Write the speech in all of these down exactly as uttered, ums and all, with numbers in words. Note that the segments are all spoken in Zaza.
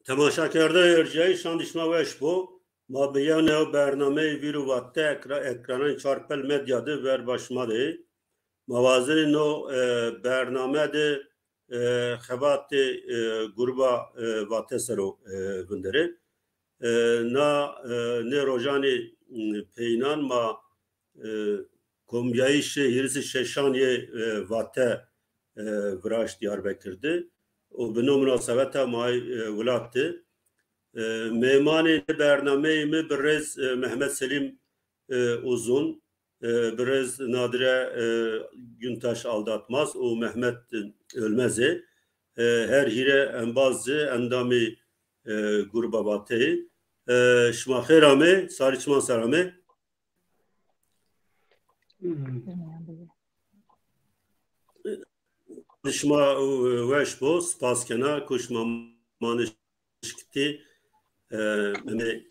Temaşakerdeyê erciyayî, şandî şima weş bo. Ma bi yew new bernameyê Vîr û Vate ekra-, ekranên Çarpel Medya de ver ba şima de yê. Ma wazenê no, e, bername de, e, xebatê, e, gruba, e, Vate ser o, e, vinderê. E, na, e, nê rojanê, m, peyînan ma, e, kombîyayîşê hîris û şeşan yê, e, Vate, e, viraşt Diyarbekir de. Û bi no munasebeta ma, e, welat de. E, mêmanê nê bernameyê mi birêz, e, Mehmet Selîm, e, Uzun, e, birêz Nadire, e, Güntaş Aldatmaz û Mehmet Ölmez ê. E, her hîre embaz zî endamê, e, gruba Vate yê. E, şima xêr amê, sarê çiman ser amê. Şima, e, weş bo, spas kena ku şima ma nişkitî, e, em ê,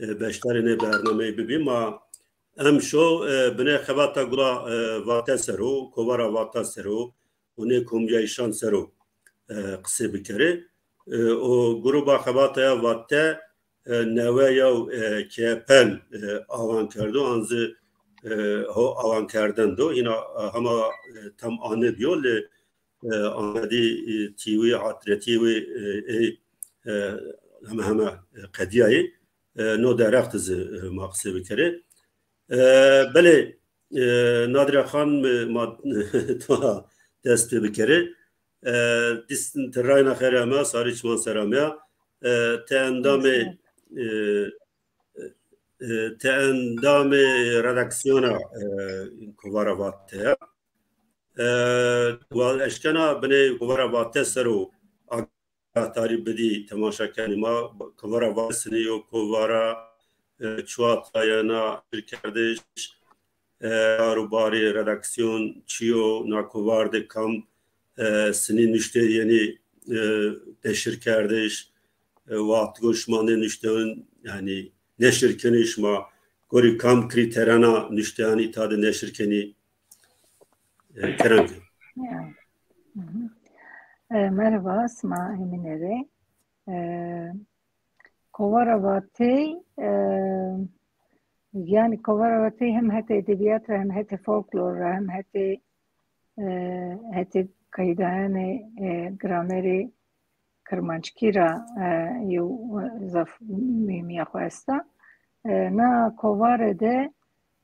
e, beşdarê nê bernameyî bibî. Ma emşo, e, binê xebata gula, e, Vate ser o, kovara Vate ser o û nê kombîyayîşan ser o, e, qisê bikerê. E, o gruba xebata ya Vate, e, newe yew, e, kepel, e, awan kerdo, an zî, e, ho awan kerdendo. Hîna, e, hema, e, tam anebîyo, lê, e, Amedî, e, T V, atretî wê, e, ê, e, heme heme, e, qedîyayê. E, no derheq de zî, e, ma qisê bikerê. E, belê, e, Nadire Xan, e, ma to dest pê bikerê. E, dîs ti rayna xêr ame, sarê çiman ser ame. E, ti endamê, e, e, ti endamê redaksîyona, e, Kovara Vate ya. E, wa eşkena binê Kovara Vate ser o tarî bidî temaşekerî ma, kovara Vate sinî yo, kovara, e, çuwa tayena neşirkerdiş, e, kar û barê redaksîyon çi yo, na kovar de kam, e, sinî nuştê yenî, e, neşirkerdiş, e, waxt go şima nê nuşteyan, yanî neşir kenî şima gorî kam krîterana nuşteyan îta de neşir kenî? E, kerem ke. Ya. Hı hı. E, merhaba, sima hemîne rê. E, Kovara Vatey, e, yanî Kovara Vatey hem hetê edebîyat ra, hem hetê folklor ra, hem hetê, e, hetê qeydayanê, e, gramerê Kirmanckî ra, e, yew, e, zaf muhîmîya xo esta. E, na kovare de,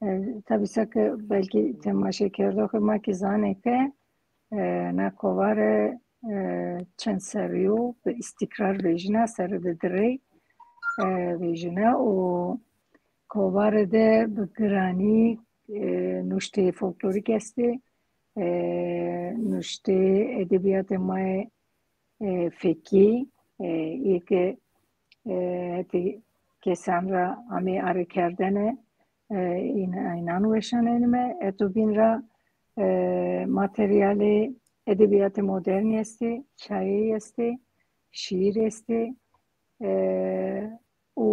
e, tabî seke belkî temaşekerdoxê ma kî zanê ke, e, na kovare, e, çend serrî yo bi îstîkrar vejîna, serre de di rey, e, vejîna û kovare de bi giranî, e, nuşteyê folklorîk estê, e, nuşteyê edebîyatê ma yê, e, fekî, e, yê ke, e, hetê kesan ra amê arekerdene, e, în-, înan weşanenîme. Heto bîn ra, e, materyalê edebîyatê modernî estê, hîkayeyî estê, şîîr estê, e, û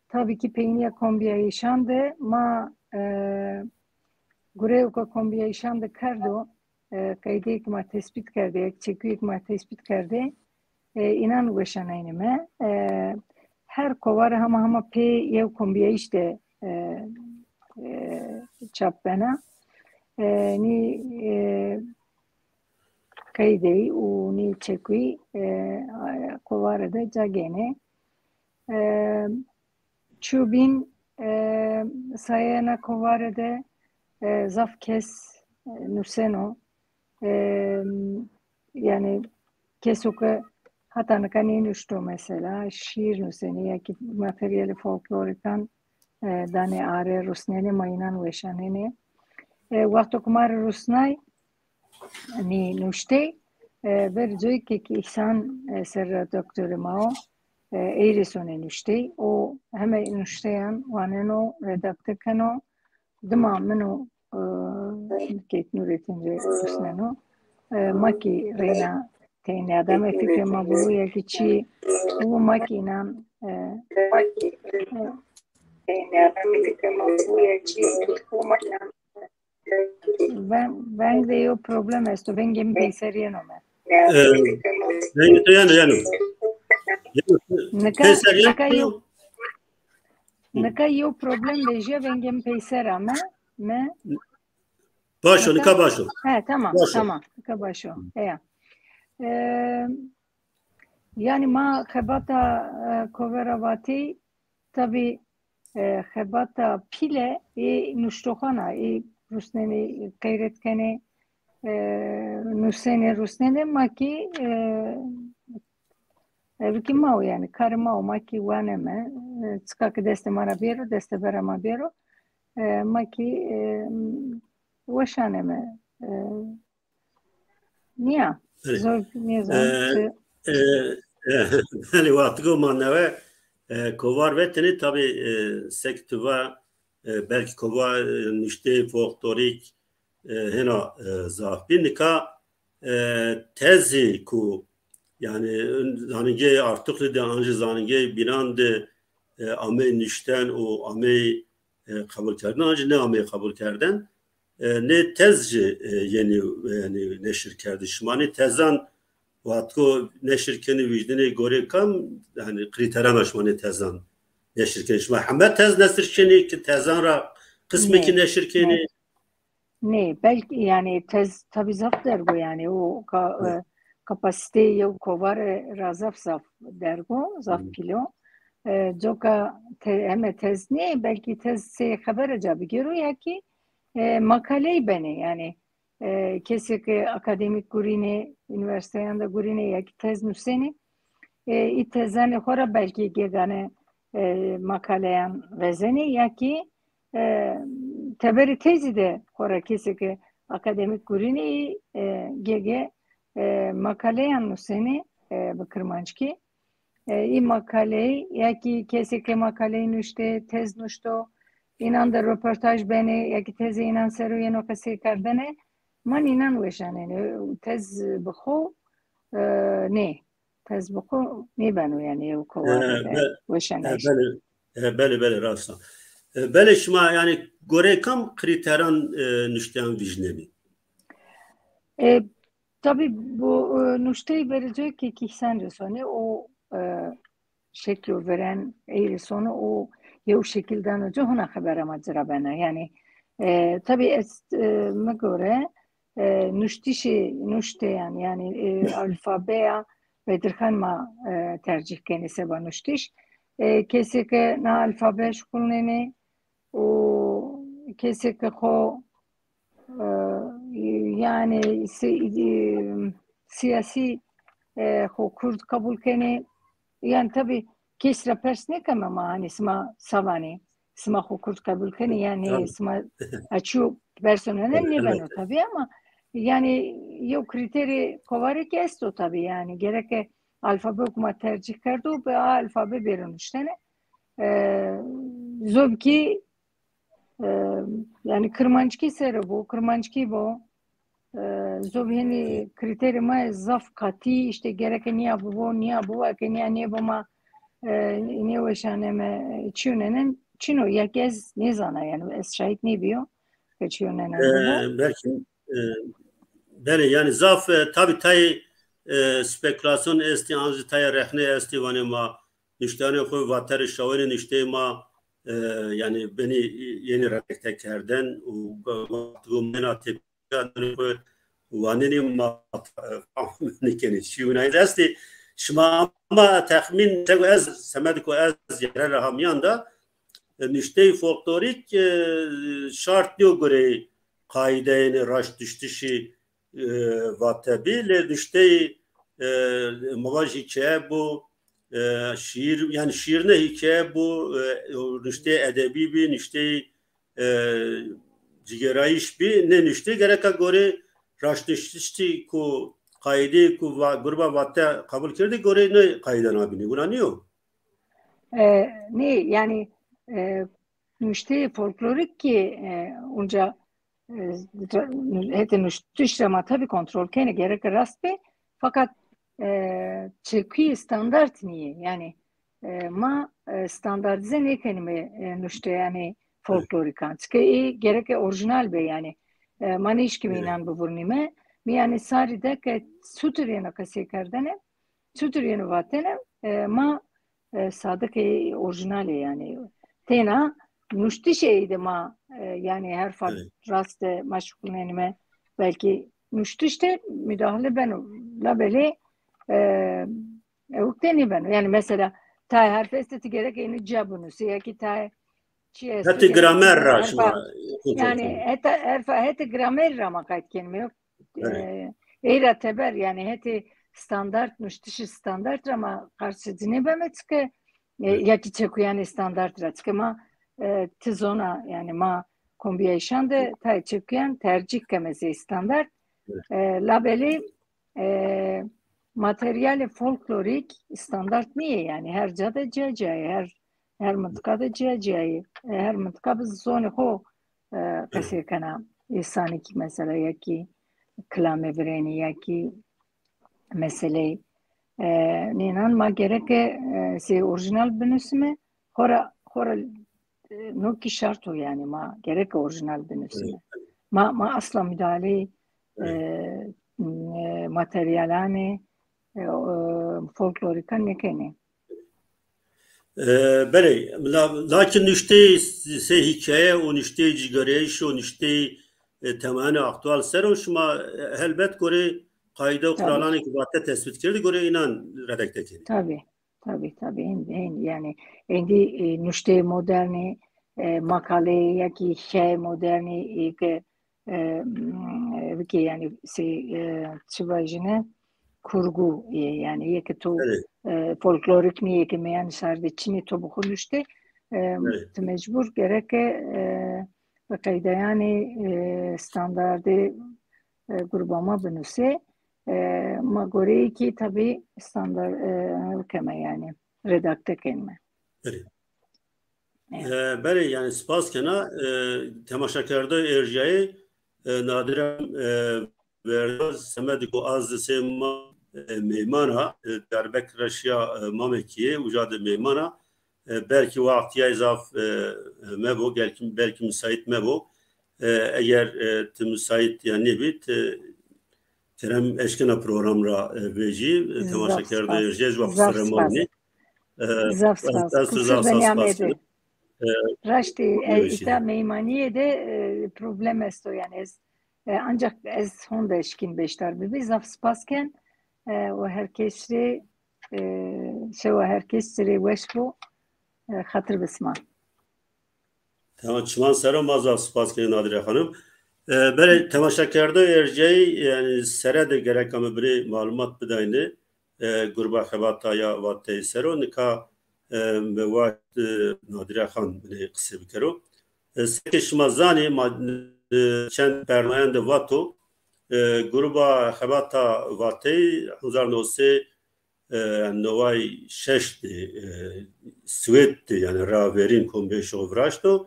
tabî kî peynîya kombîyayîşan de ma, e, gureyê ke kombîyayîşan de kerdo, e, qeydeyê ke ma tespît kerdê, yek çekuyê ke ma tespît kerdê, e, înan weşaneynîme. E, her kovare hema hema pê yew kombîyayîş de, e, e, çap bena. E, nî, e, qeydeyî û nî çekuyî, e, kovare de ca gênê. E, çû bîn, e, sayeya na kovare de, e, zaf kes, e, nuseno. E, yanî keso ke hata nika nênuşto mesela, şîîr nusenê ya kî materyalê folklorîkan, e, danê are, rusnenê, ma înan weşanenê. E, wexto ke ma rê rusnay, nî nuştey, e, verê coy ke kî Îhsan, e, serredaktorê ma o, e, ey rê sonê nuştey. O heme nuşteyan waneno, redakte keno. Dima min û, e, Keyf Nûretîn rê rusneno. E, ma kî reyna teynî adame, fikrê ma bibo ya kî çî, û ma kî înan, e, e, Veng, veng de yew problem esto. Vengê mi peyser yeno me. E, vengê to yeno, yeno. Nika, nika yew, nika yew problem vejîya, vengê mi peyser ame. Mi Baş o, nika baş o. He, tamam, tamam. Nika baş o. Heya. E, yanî ma xebata, e, Kovara Vateyî, tabî, e, xebata pîle ê nuştoxan a, ê rusnenê, qeyret kenê, e, nusenê, rusnenê, ma kî, e, eve kî ma o, yanî karê ma o, ma kî waneme, e, çika ke destê ma ra bêro, destê vera ma bêro, e, ma kî, e, weşaneme, e, nîya. Belê. Zor nîya. E, e, e, belê, wextiko ma newe, e, kovar vetenê, tabî, e, sek tu va, e, belkî kovar, e, nuşteyê folklorîk, e, hêna, e, zaf bî. Nika, e, tezî ku, yanî, zanîngehê Artukli de an jî zanîngehê bînan de, e, amey nuşten û amey, e, qebulkerdin, an jî nêamey qebulkerdin. E, nê tez jî, e, yenî, e, yanî neşir kerdî. Şima nê tezan wextko neşir kenî, vîjnenê gorê kam, yanî krîteran a şima nê tezan neşir kenî? Şima heme tez neşir kenî ki tezan ra qismekî neşir kenî? Nê, belkî yanî tez tabî zaf derg o, yanî o ka-, e, kapasîteyê yew kovare ra zaf zaf derg o, zaf pîl o. E, coka te-, heme tez nê, belkî tez sey xebere ca bigêro ya kî, e, makaleyî benê, yanî, e, kesê ke akademîk gurînê, unîversîteyan de gurînê ya kî tez nusenê, e, î tezanê xo ra belkî gegane, e, makaleyan vezenê ya kî, e, teberê tezî de xo ra kesê ke akademîk gurînê, e, gege, e, makaleyan nusenê, e, bi kirmanckî. E, î makaleyî ya kî kesê ke makaleyî nuştê, tez nuşto, înan de roportaj benê ya kî tezê înan ser o yeno qesey kerdene, ma nînan weşanenê. Tez bi xo, e, nê. Tez bi xo nêbeno, yanî yew kovare de weşanayîş. E, belê, e, belê, belê, rast a. E, belê, şima, yanî, goreyê kam krîteran, e, nuşteyan vîjnenî? E, tabî bu, e, nuşteyî verê coy ke kî hîsen rê sonê, o, e, şeklo veren ey rê sono, o yew şekil dano ci, hona xebera ma ci ra bena. Yanî, e, tabî ez, e, mi gore, e, nuştişê, nuşteyan, yanî, e, alfabeya Bedirxan ma, e, tercîh kenê seba nuştiş. E, kesê ke na alfabe şuxulnenê û kesê ke xo, e, yanî si-, e, sîyasî, e, xo kurd qebul kenê. Yanî tabî kes ra pers nêkeme ma, hanî sima sa vanê, sima xo kurd qebul kenê ya nê, sima açîyo persone nêbeno tabî, ama yanî yew krîterê kovare kî esto tabî, yanî gereke alfabe ku ma tercîh kerdo, bi a alfabe bêro nuştene. E, zobkî, e, yanî kirmanckî ser o bo, kirmanckî bo. E, zob hênî krîterê ma yê zaf qatî, îşte gereke nîya bibo, nîya bibo, eke nîya nêbo ma, e, nêweşaneme, çîyo nênen, çin o, ya kî ez nêzana, yanî ez şahît nêbîyo ke çîyo nênen bibo. E, belkî, e, belê, yanî zaf, e, tabî tayê, e, spekulasyon estî, an zî tayê rexne estî, vanê ma nuşteyanê xo vaterê şawênê nuşteyê ma, e, yanî benî yenî reflekte kerden û wextî go mena tepîya danê xo wanenê ma, e, fam nêkenê. Çî winayî estê. Şima ama texmîn, sego ez, semedê ku ez yere ra ha mîyan da, e, nuşteyê folklorîk, e, şart nîyo goreyê qaîdeyênê raştnuştişî, e, vate bî, lê nuşteyê, e, ma vaj hîkaye bo, e, şîîr, yanî şîîr ne, hîkaye bo, e, nuşteyê edebî bî, nuşteyê, e, cigêrayîş bî, nê nuşteyî gereka gorê raştnuştişî ku qaîdeyê ku va-, gruba vate qebul kerdî, gorê nê qaîde nabînî. Wina nîyo? E, nê, yanî, e, nuşteyê folklorîk kî, e, unca, e, hetê nuştiş ra ma tabî kontrol kenê, gereke rast bê. Fakat, e, çekuye standart nîyê. Yanî, e, ma, e, standartîze nêkenîme, e, nuşteyanê folklorîkan. Çike ê gereke orîjînal bê yanî. E, ma nêşkîme înan bivurnîme. Mi yanî sarî de ke sutir yeno qesey kerdene, Çutur yeno vatene, e, ma, e, sadık ê orjinalê yanî. Têna nuştişê ey de ma, e, yanî herfa Evet. rast de ma şuxulnenîme. Belkî nuştiş de müdahale beno. Labelê, e, ewk de nêbeno. Yanî mesela tayê herf estê ti gerek ênî ca binusî ya kî tayê çi estê Hetê gerek gramer ra herfa, şima yanî heta herfa hetê gramer ra ma qayt kenîme. Yok. Evet. E, ey ra teber yanî hetê standart, nuştişî standart ra ma qarşî ci nêbeme çike, e, Evet. ya kî çekuyanê standart ra. Çike ma, e, ti zona yanî ma kombîyayîşan de tayê çekuyan tercîh keme zey standart. Evet. E, labelê, e, materyalê folklorîk standart nîyê yanî her ca de cîya cîya yê, her, her mintiqa de cîya cîya yê. E, her mintiqa bi zonê xo, e, qesey kena. Îsanî kî mesela ya kî kilame virênî ya kî meseleyî, e, nînan ma gereke, e, sey orjinal binusîme. Xora, xora, e, no kî şart o yanî ma gereke orjinal binusîme. Evet. Ma, ma asla müdahaleyî, e, Evet. e, materyalanê, e, o, folklorîkan nêkenê. E, belê, la-, lakin nuşteyê sey hîkaye û nuşteyê cîgerayîş û nuşteyê, e, temayene aktual ser o şima, e, helbet gorê qayde û Tabii. quralanê ke vate tesbît kerdî, gorê înan redakte kenî. Tabii, tabii, tabii. Hên, hên, yanî êndî, e, nuşteyê modernî, e, makaleyê ya kî hîkayeyê modernî, e, ke, e, m, e, bikê yanî sey, e, çi vajîne, kurgu yê yanî yê ke to, Evet. e, folklorîk nîyê ke meyên şar de çinê to bi xo nuştê, e, Evet. ti mecbur gereke, e, bi qeydeyanê, e, standardê, e, gruba ma binusê. E, ma goreyê kî tabî standart, e, keme yanî redakte kenîme. Belê. Evet. E, belê, yanî spas kena, e, temaşakerdoyê erjîyayê, e, Nadîre, e, verda semedê ku az di sê ma, e, meyman a, e, Diyarbekir ra şiya, e, Mamekîye, uca de meyman a. E, belkî wextîyay zaf, e, mebo, belkî, belkî musait mebo. E, eger, e, ti musait ya nêbî, ti kerem eşkena program ra, e, vejî, e, Zaf temaşakerdoyê spas. erjîyayê, zaf Zaf sere ma spas. winî. E, Zaf ez, spas. ez tu Kusur zaf benî spas amedê. kena. E, Raştî, e, Vejî. îta meymanîye de, e, problem esto yanî ez, e, ancak ez honde eşkîn beşdar bibî. Zaf spas ken, e, û her kes rê, e, şewa her kes rê weş bo, e, xatir bi sima. Tamam, çiman ser o, ma zaf spas kenê Nadîre Xanim. E, belê temaşakerdoyê erjîyayî, yanî sere de gereka mi binê malumat bidayne, e, gruba xebata ya vateyî ser o. Nika, e, mi waşt, e, Nadîre Xan binê qisê bikero. E, seke şima zanê, ma, e, çend bernameyan de vato, e, gruba xebata vateyî hezar no sey e, neway şeş de, e, Swêd de, yanî ra verîn kombîyayîşê xo viraşto.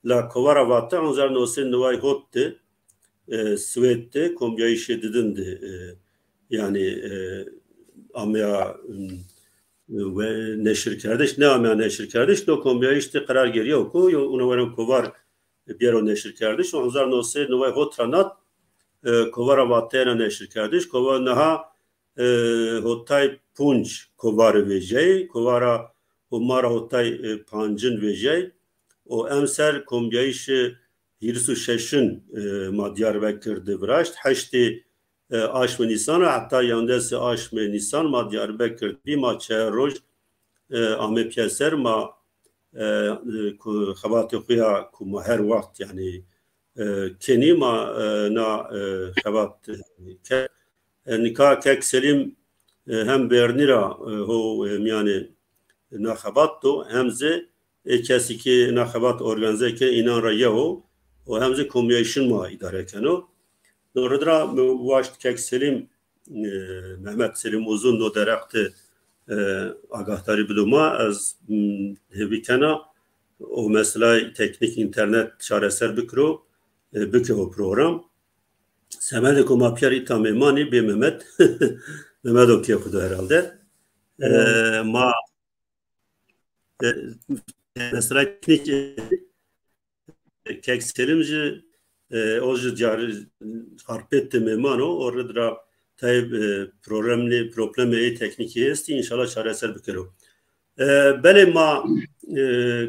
La kovara Vate hezar no sey neway hot de, e, Swêd de kombîyayîşê didin de, e, yanî, e, ameya, m, we neşirkerdiş, nêameya neşirkerdiş, no kombîyayîş de qerar gerîyaw ku yo, una weren kovar biyero neşirkerdiş. Û hezar no sey neway hot ra nat, e, kovara Vate yena neşirkerdiş. Kova niha e, hotay punc kovare vejyayê, kovara Homara hotay, e, pancin vejyayê. O emser kombîyayîşê hîris û şeşin, e, ma Diyarbekir de viraşt. Heştê, e, aşmê Nîsan ra heta yewndesê aşmê Nîsan ma Diyarbekir de bî, ma çehar roj, e, ame pîyeser, ma, e, e, ku xebatê xo ya ku ma her wext, yanî, e, kenî, ma, e, na, e, xebat, e, kerd. E, nika kek Selîm, e, hem vernî ra, e, ho, e, mîyanê na xebat do, hem zî, e, kesî ke na xebat organîze ke înan ra yew o, û hem zî kombîyayîşin ma îdare keno. No rid ra mi waşt kek Selîm, e, Mehmet Selîm Uzun no derheq de, e, agahdarî bido ma, ez, m, hêvî kena o meselay teknîk, înternet çareser bikiro, e, bike o program. Semedê ku ma pîyer îta mêmanî bê Mehmet. Mehmet o kê xwu do herhalde. E, Evet. ma, e, mesela teknîk, e, kek Selim jî, e, o jî carî Xarpêt de mêman o. O rid ra Tayê, e, problemê, problemê ê teknîkî estî, înşallah çareser bikero. E, belê ma, e,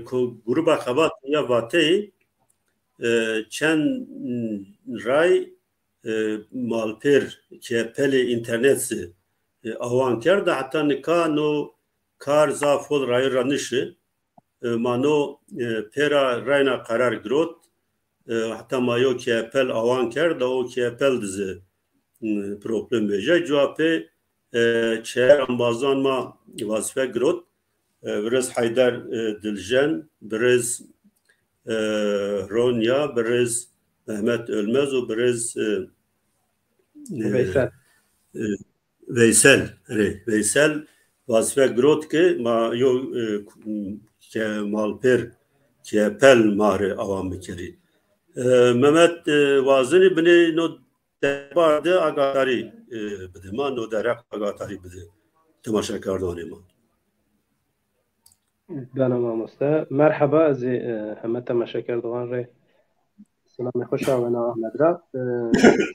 ko-, gruba xebat ya vateyî, e, çend ray, e, malpêr kepelê înternet zî, e, awan kerda, heta nika no kar zaf hol rayo ra nişi. E, ma no, e, pêra reyna qerar girot. E, heta ma yo kepel awan kerda, o kepel di zî, m, problem vejay. Cuwa pê, e, çeyer embazan ma wazife girot. E, birêz Heyder, e, Diljen, birêz, e, Ronya, birêz Mehmet Ölmez û birêz, e, e, Veysel. E, Veysel, rê, Veysel wazife girot ke ma yo, e, ke malpêr kepel ma rê awan bikerî. E, Mehmet, e, wazenî binê no derbar de agadarî, e, bide ma, no derheq agadarî bide temaşekerdoxanê ma. Bena mamoste. Merheba, ez ê, e, heme temaşekerdoxan rê selamê xo şawena Ahmed ra. E,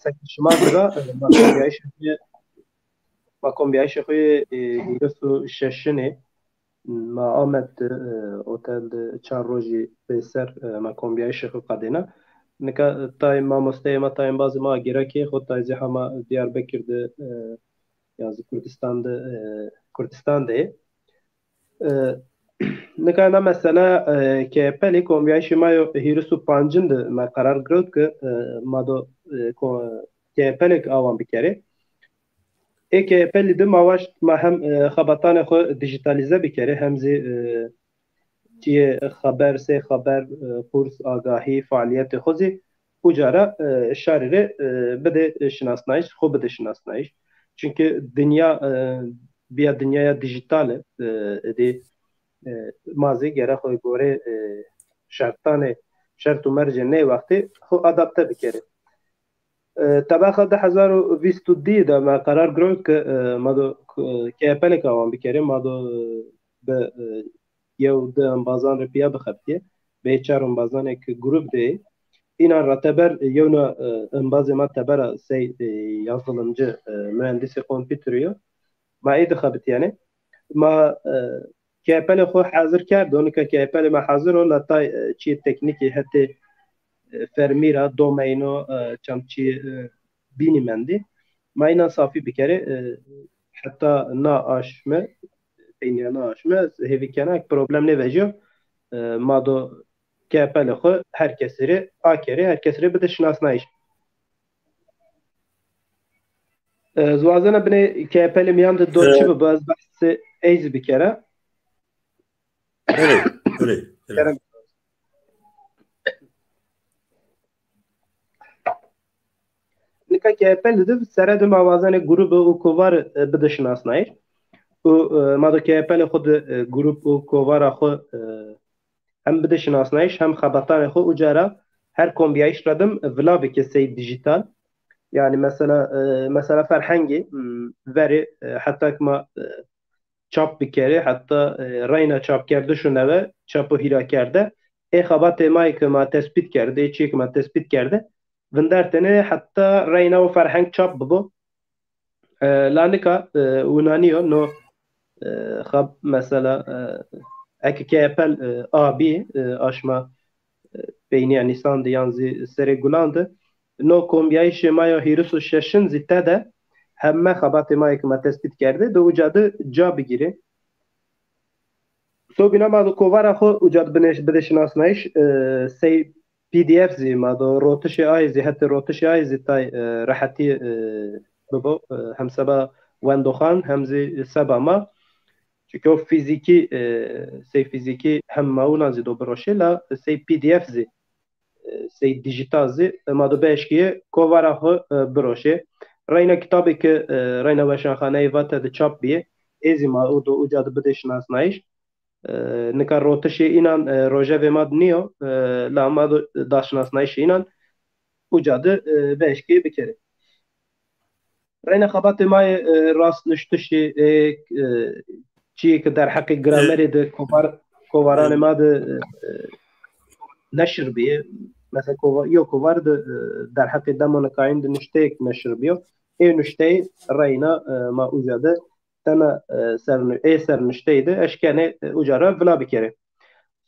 seke şima zî ra, e, ma kombîyayîşê xo yê, ma kombîyayîşê xo yê, e, hîris û şeşinê. Ma Amed de, e, otel de çar rojî peyser, e, ma kombîyayîşê xo qedêna. Nika, e, tayê mamosteyê ma, tayê embazê ma Agêrakê xo, tayê zî hema Diyarbekir de, e, ya zî Kurdistan de, e, Kurdistan de yê. E, nika na mesela, e, kepelî kombîyayîşê ma yo hîris û pancin de ma qerar girewt ke, e, ma do, e, ko-, kepelêk awan bikerê. Ê kepelî de ma waşt ma hem, e, xebatanê xo dijîtalîze bikerê, hem zî, e, çîyê xeber, sey xeber, e, kurs, agahî, fealîyetê xo zî uca ra, e, şarî rê, e, bide şinasnayîş, xo bide şinasnayîş. Çunkî dinya, e, bîya dinyaya dijîtal e, e, êdî, e, ma zî gere xo gorê, e, şertanê, şert û mercê ney wextî xo adapte bikerê. E, tebaxa di hezar û vîst û dî de ma qerar girewt ke, e, ma do, e, kepelêk awan bikerê, ma do, e, bi, e, yew di embazan rê pîya bixebitîyê. Bê çar embazanêk grup de yê. Înan ra teber, e, yewna, e, embazê ma tebera sey, e, yazılımcı, e, mühendisê kompîterî yo. Ma ê dixebitîyenê. Ma, e, kepelê xo hazir kerdo, nika kepelê ma hazir o, la tay, e, çîyê teknîkî hetê, e, fermî ra, domeyno, e, çam çîyê, e, bînî mendî. Ma înan safî bikerê, e, heta na aşme, peynîya na aşme, ez hêvî kena problem nêvejîyo. E, ma do kepelê xo her kesî rê akerê, her kesî rê bide şinasnayîş. E, ez wazena binê kepelê mîyan de do çi bibo, ez behsê ey zî bikera. Belê, belê, belê. Kerem. Nika kepelî de sere de ma wazenê grûbe û kovare, e, bide şinasnayîş. Û, e, ma do kepelê xo de, e, grûb û kovara xo, e, hem bide şinasnayîş hem xebatanê xo uca ra her kombîyayîş ra dim vila bike sey dîjîtal. Yanî mesela, e, mesela ferhengê, m, verê, e, heta ke ma, e, çap bikerê, heta, e, reyna çapkerdişo newe, çap û hîra kerde. Ê xebatê ma yê ke ma tespît kerde, ê çîyê ke ma tespît kerde, vindertêne heta reyna o ferheng çap bibo. E, la nika, e, wina nîyo, no, e, xab-, mesela, e, eke kepel, e, a bî, e, aşma, e, peynîya Nîsan de yan zî serê gulan de, no kombîyayîşê ma ya hîris û şeşin zî tede heme xebatê ma yê ke ma tespît kerde, de uca de ca bigîrê. Sobîna ma do kovara xo uca de binê-, bide şinasnayîş, e, sey P D F zî ma do rotişê ayê zî, hetê rotişê ayê zî tay, e, rehetî, e, bibo, e, hem seba wendoxan hem zî seba ma. Çunke o fîzîkî, e, sey fîzîkî hem ma wina zî do biroşê, la sey P D F zî, e, sey dîjîtal zî, e, ma do bieşkîyê kovara xo, e, biroşê. Reyna kitabê ke, e, reyna weşanxaneyê Vate de çap bîyê, ê zî ma o do uca de bidê şinasnayîş. E, nika rotişê înan, e, rojevê ma de nîyo, e, la ma do daşinasnayîşê înan uca de, e, bieşkê bikerê. Reyna xebatê ma yê, e, rastnuştişî, e, e, çîyê ke derheqê gramerî de kovar-, kovaranê ma de, e, e, neşir bîyê. Mesela kova-, yo kovar de, e, derheqê demo nikayîn de nuşteyêk neşir bîyo. Ê nuşteyî reyna, e, ma uca de tena, e, ser, ê ser nuşteyî de eşkenê, e, uca ra vila bikerê.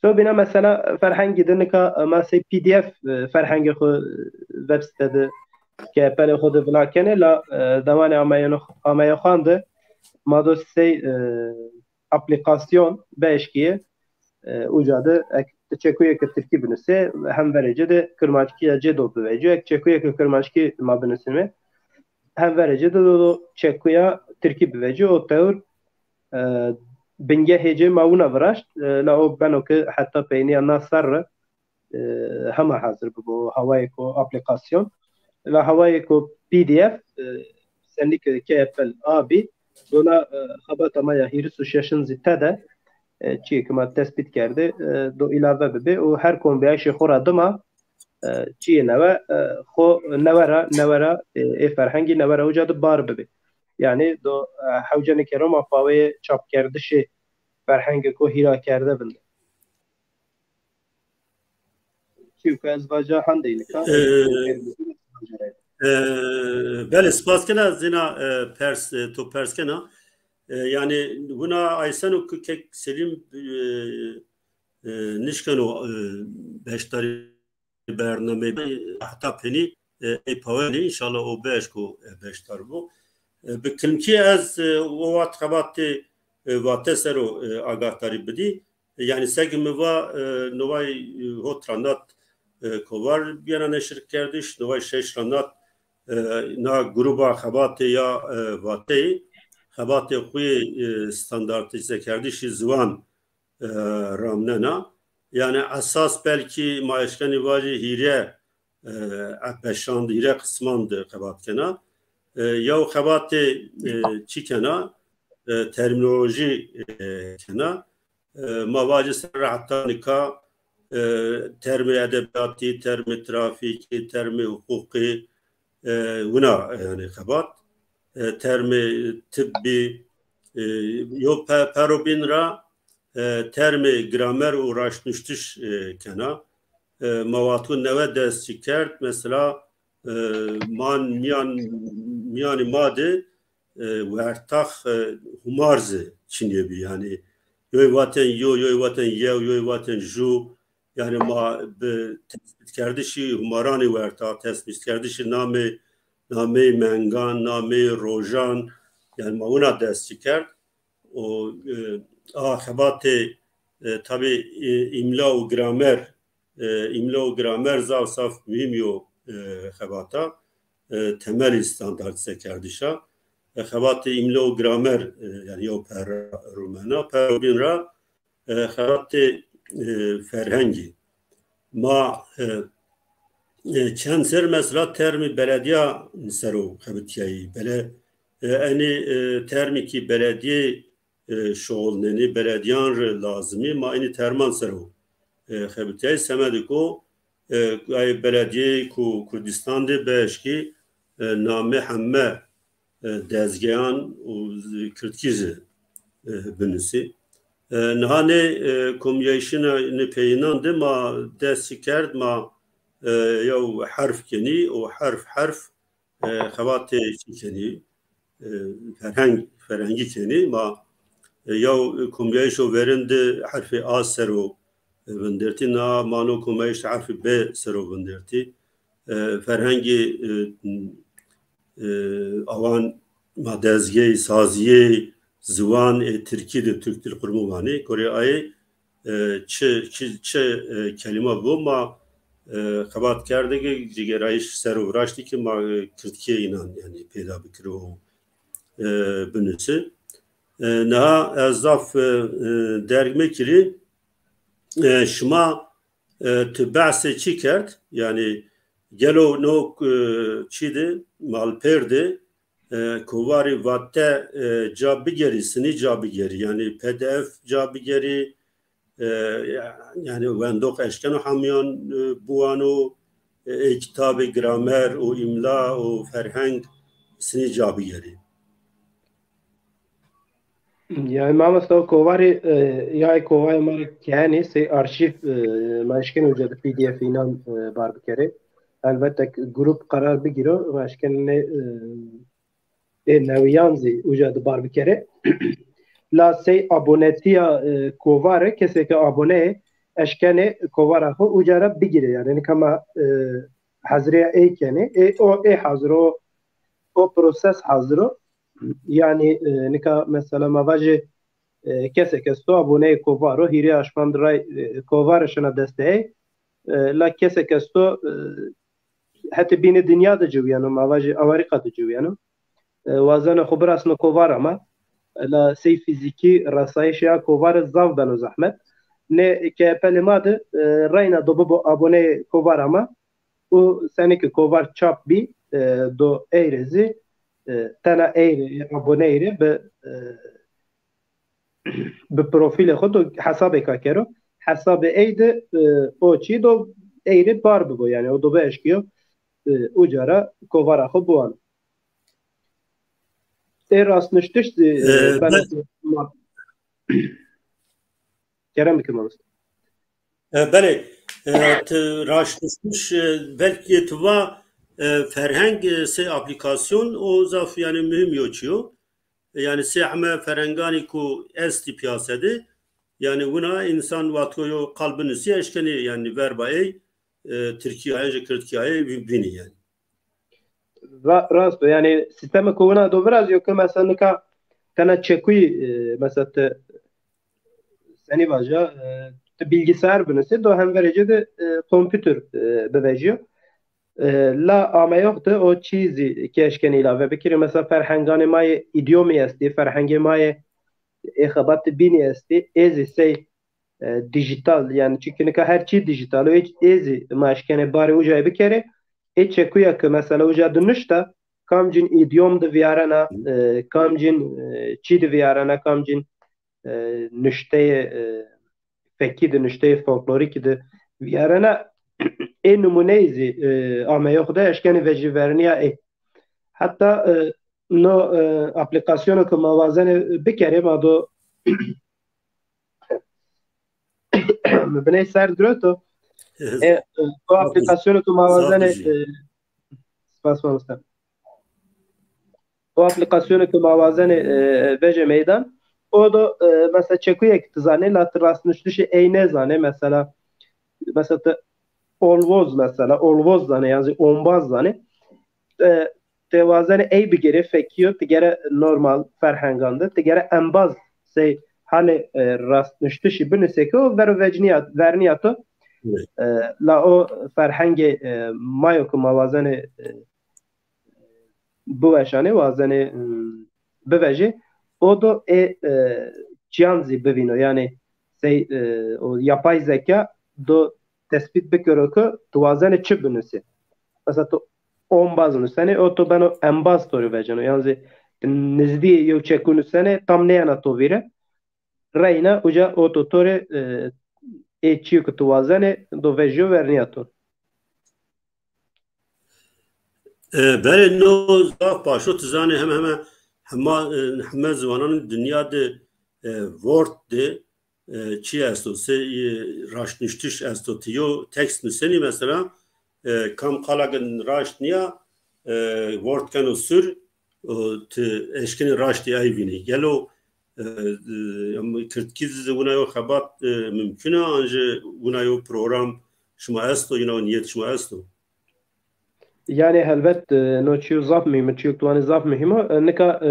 Sobîna mesela ferhengî de nika, e, ma sey P D F, e, ferhengê xwu, e, web site de, K P L xwu de vila kenê, la, e, dewanê ameyono-, ameyoxan de ma do sey, e, aplîkasyon bieşkîyê, e, uca de ek ti çekuyê ke tirkî binusê, hem verê ci de kirmanckîya ci do bivecîyo. Ek çekuyê ke kirmanckî ma binusîme, hem verê ci de do, do çekuya tirkî bivecîyo. O tewr, e, bingehê ci ma wina viraşt, e, la o beno ke heta peynîya na serre, e, hema hazir bibo, hawayêko aplîkasyon. La hawayêko P D F, e, senî ke K P L a bî, dona, e, xebata ma ya hîris û şeşin zî tede, e, çiyê ke ma tespît kerdê, e, do îlave bibê û her kombîyayîşê xo ra dima, e, çiyê newe, e, xo newe ra, newe ra, e, ê ferhengî newe ra uca de bar bibê. Yanî do, e, hewce nêkero ma paweyê çapkerdişê ferhengêko hîra kerde vinde. Çîyo ke ez vaja handey nika. E, e, belê, spas kena zîna, e, pers, e, to pers kena. E, yanî wina ayseno ke kek Selîm, e, e, nişkeno, e, beşdarî bernameyî heta penî, e, ey pawenî, înşallah o bieşko, e, beşdar bo. E, bi kilimkî ez, e, o wext xebatê, e, Vate ser o, e, agahdarî bidî. Yanî seke mi va, e, novay, e, hot ra nat, e, kovar biyena neşirkerdiş, novay şeş ra nat, e, na gruba xebatê ya, e, Vateyî, xebatê xwu yê, e, standartîzekerdişî ziwan, e, ramnena. Yanî esas belkî ma eşkenî vajî hîrê, e, epeşan de, hîrê qisman de xebat kena. E, yew xebatê, e, çi kena? E, termînolojî, e, kena. E, ma vajî ser ra heta nika, e, termê edebîyatî, termê trafîkî, termê huqûqî, e, wina, yanî xebat, e, termê tibbî, e, yo pe-, pero bîn ra, e, termê gramer û raştnuştiş, e, kena. E, ma wexto newe dest çi kerd, mesela, e, man mîyan, mîyanî ma de, e, wertax, e, humar zî çinê bî. Yanî yoy vatên yo, yoy vatên yew, yoy vatên ju. Yanî ma bi tespîtkerdişî humaranî wertax, tespîtkerdişî namê, nameyê mengan, nameyê rojan, yanî ma wina dest çi kerd. O, e, a xebatê, e, tabî, e, îmla û gramer, e, îmla û gramer zaf zaf muhîm yo, e, xebata, e, temelî standartîze kerdişa. E, xebatê îmla û gramer, e, yanî yew perra rumena, pero bîn ra, e, xebatê, e, ferhengî. Ma, e, e, çend ser mesela termî belediya ser o xebitîyayî. Bele, e, enî, e, termî kî beledîye, e, şuxulnenî, beledîyan rê lazimî, ma enî terman ser o, e, xebitîyayî. Semedê ko, e, ay beledîyeyê ku Kurdîstan de bieşkî, e, namê heme, e, dezgeyan û z-, kirdkî zî, e, binusî. E, niha nê, e, komyayîşîna nê peyînan de ma dest çi kerd, ma, e, yew herf kenî û herf herf, e, xebatê çi kenî, e, ferheng, ferhengî kenî. Ma, e, yew komyayîşo verin de herfê A ser o, e, vindertî, na ma no komyayîş herfê B ser o vindertî. E, ferhengê, e, e, awan ma dezgeyê, sazîyê, ziwan ê tirkî de, Türk Dil Kurumu vanê. Gorê ayê, e, çi, çi, çi, e, kelîma bo ma, e, xebat kerdê ke cigêrayîş ser o viraştî ke ma, e, kirdkîye înan, yanî, peyda bikirê û, e, binusê. E, niha ez zaf, e, e, derg mekirî, e, şima, e, ti behsê çi kerd? Yanî gelo no, e, çî de, malpêr de, e, kovarî Vate, e, ca bigerî, sinî ca bigerî? Yanî P D F ca bigerî, e, yanî wendox eşkeno hemîyan, e, biwano, e, ê kitabê gramer û îmla û ferheng sinî ca bigerî? Yanî mamosta, o kovarî, e, ya ê kovayê ma rê kenî sey arşîv, e, ma eşkenê uca de P D F înan, e, bar bikerê. Elbette ki grup qerar bigîro, ma eşkenê, e, ê newiyan zî uca di bar bikerê. La sey abonetîya, e, kovare, kesê ke abone yê, eşkenê kovara xo uca ra bigîrê. Yanî nika ma, e, hazirîya ey kenê. Ê, o ê hazir o, o proses hazir o. Yanî, e, nika mesela ma vajê, e, kesek esto aboneyê kovaro, hîrê aşman di ray, e, kovare şina destê ey. E, la kesek esto, e, hetê bînê dinya de ciwîyeno, ma vajê Amerîka de ciwîyeno. E, wazeno xo birasno kovara ma. E, la sey fîzîkî resayîşê a kovare zaf beno zehmet. Nê keyepelê ma de, e, reyna do bibo aboneyê kovara ma. Û senî ke kovar çap bî, e, do ey rê zî, e, tena ey rê, aboneyî rê bi, e, bi profîlê xo do hesabêka kero. Hesabê ey de, e, o çî do ey rê bar bibo, yanî o do bieşkîyo, e, uca ra kovara xo biwano. Ê rastniştiş zî, e, E, belkî ma-, kerem bikim mamoste. E, belê, e, ti raştniştiş, e, belkî ti va, e, ferheng, e, sey aplîkasyon o zaf, yanî, muhîm yo çîyo. E, yanî, sey heme ferhenganî ku estî pîyase de, yanî, wina însan wexto yo qal binusî eşkenê, yanî, verba ey, e, tirkî aye, jî kirdkî aye vî-, vînî, yanî. Ra-, rast o. Yanî, sîstemê ku wina do virazîyo ke, mesela, nika tena çekuyî, e, mesela, ti senî vaja, e, ti bilgisayar binusê, do hemverê ci de, e, kompûter, e, bivejîyo. E, la ameyox de o çî zî ke eşkenê îlave bikirî. Mesela ferhenganê ma yê îdyomî estî, ferhengê ma yê ê xebatê bînî estî, ê zî sey, e, dîjîtal, yanî çunkî nika her çî dîjîtal o, ê, ê zî ma eşkenê barê ucayê bikerê. Ê çekuya ke mesela uca di nuşta, kamcîn îdyom di vîyarena, e, kamcîn, e, çî di vîyarena, kamcîn, e, nuşteyê, e, fekî di, nuşteyê folklorîkî di vîyarena, ê nimûneyî zî, e, ameyox de eşkenê vejîvernîya ê. Heta, e, no, e, aplîkasyono ke ma wazenê bikerê, ma do mi biney serd giroto. E, e, o aplîkasyono ke ma wazenê, e, spas mamoste. O aplîkasyonê ke ma wazenê, e, vejê meydan, o do, e, mesela çekuyêk ti zanê, la ti rastnuştişê ey nêzanê, mesela, mesela ti olvoz, mesela, olvoz zanê, yan zî ombaz zanê. E, ti wazenê ey bigêrê, fekî yo, ti gere normal ferhengan de, ti gere embaz, sey halê, e, rastnuştişî binusê ke o vero vecnîya, vernîya to. Evet. E, la o ferhengê, e, ma yo ke ma wazenê, e, biweşanê, wazenê, ım, bivejê, o do ê, e, çîyan zî bivîno. Yanî sey, e, o yapay zeka do tespît bikero ke tu wazenê çi binusê. Mesela tu ombaz nusenê, o to beno embaz to rê veceno. Yan zî tu nizdîyê yew çeku nusenê, tam nêyena to vîre. Reyna uca o to to rê, e, ê çîyo ke tu wazenê do vejîyo vernîya to. E, belê, no zaf baş o. Ti zanê heme heme hema, e, heme ziwananê dinya de, e, Word de, e, çî esto, se, e, raştnuştiş esto. Ti yo tekst nusenî mesela, e, kam qala ke raşt nîya, e, Word keno sur, o, ti eşkenî raştî ay vînî. Gelo, e, e, em, kirdkî zî wina yo xebat, e, mumkun a, an jî wina yo program şima esto, wina yo nîyet şima esto? Yanî helbet, e, no çîyo zaf muhîm o, çîyo tu vanî zaf muhîm o. E, nika, e,